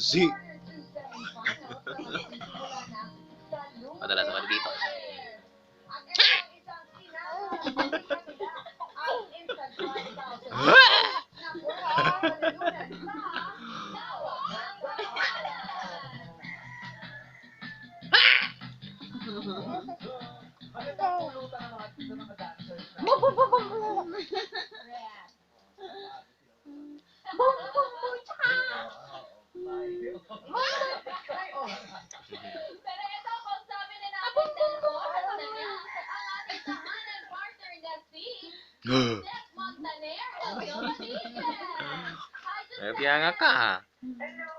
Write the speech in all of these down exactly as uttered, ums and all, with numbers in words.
Zi. Madalas ako dito. Bum, bum, bum, bum. Bum, bum, bum, tsaka. Pero ito, kausapin na natin ng oras na yan ang ating tahanan partner na si Seth Montaner. Hello, Seth. Hi, Seth. Ay, biyanga ka. Hello.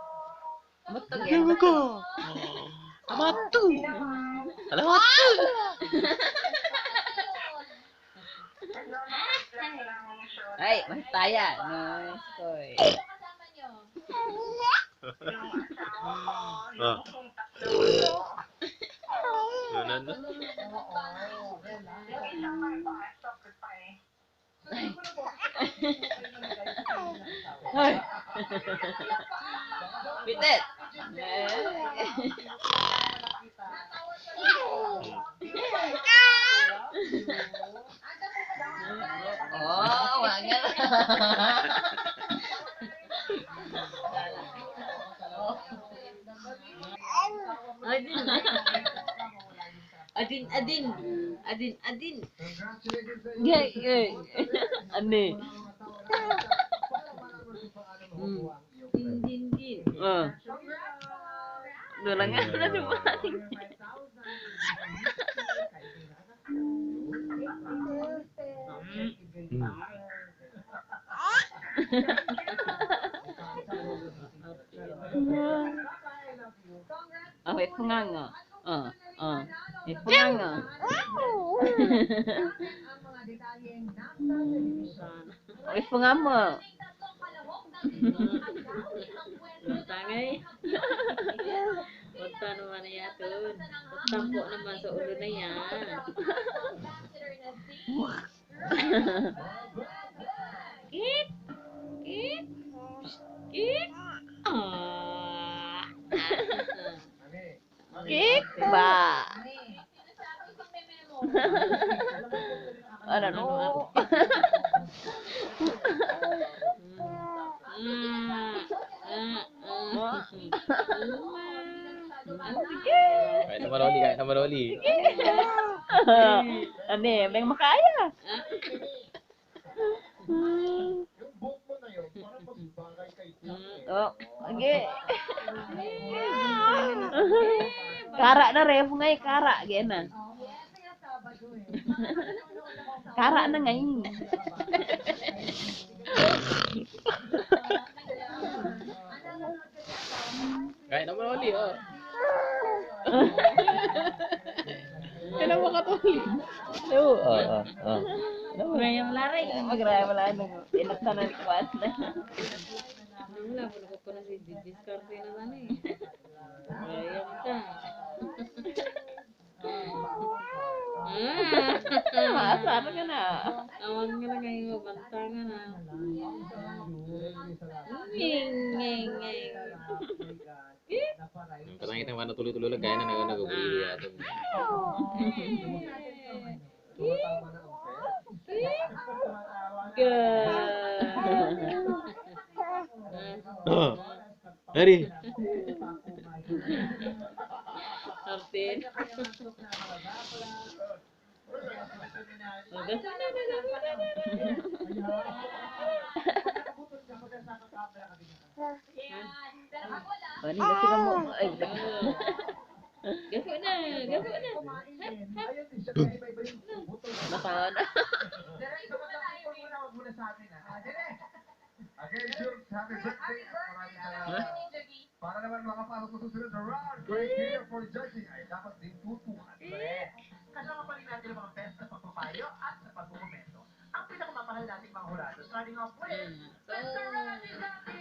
Biyanga ka. Amatu. Alamatu. Ay, mas taya. Nice boy. Ah. Ano, ano? Hoy! Bitet! Oh, wala nga. Adin, adin. Adin, adin. Adin, adin. Ge, ge. Ane. Hmm. Din, din, din. Ah. Dolangan na dumating. Hmm. Ah, we funganga. Ah, ah. We funganga. We fungama. Tangay. Wata naman iya tun. Tampo naman sa ulo na iya. Kit. Kit. Kit. Ah. Kit ba. Ano, no? Ay, tama na uli, ay, tama na uli. Ane, meng makaya. O, agi. Kara na re, fungay kara, gena. Kara na ngay. Kaya naman uli, o. Kaya naman katuli. O, o, o. Magraya malaray. Magraya malaray. Enak na ng kuwan. Wala, wala ko pa na si didiskarte na na ni. Magraya ka. Maasar ka na. Awan ka na kayo, banta ka na. Ngeng, ngeng, ngeng. Katang itang mana tulu-tulu lagi, gaya na, na, na, gaya na. Ga. O. Ari. Artin. Mani kasi kamu. Ay. Gafo na, gafo na. Hap, hap. Nakawan. Again, Jukes, happy birthday. Maraming salamat. Para naman makapasok sa susunod na round, criteria for judging ay dapat din tutukan. Correct. Kasama pa rin natin ang mga best sa pagpapayo at sa pagmokomento. Ang pinakamamahal nating mga hurado, starting off with Mister Ronnie Dante.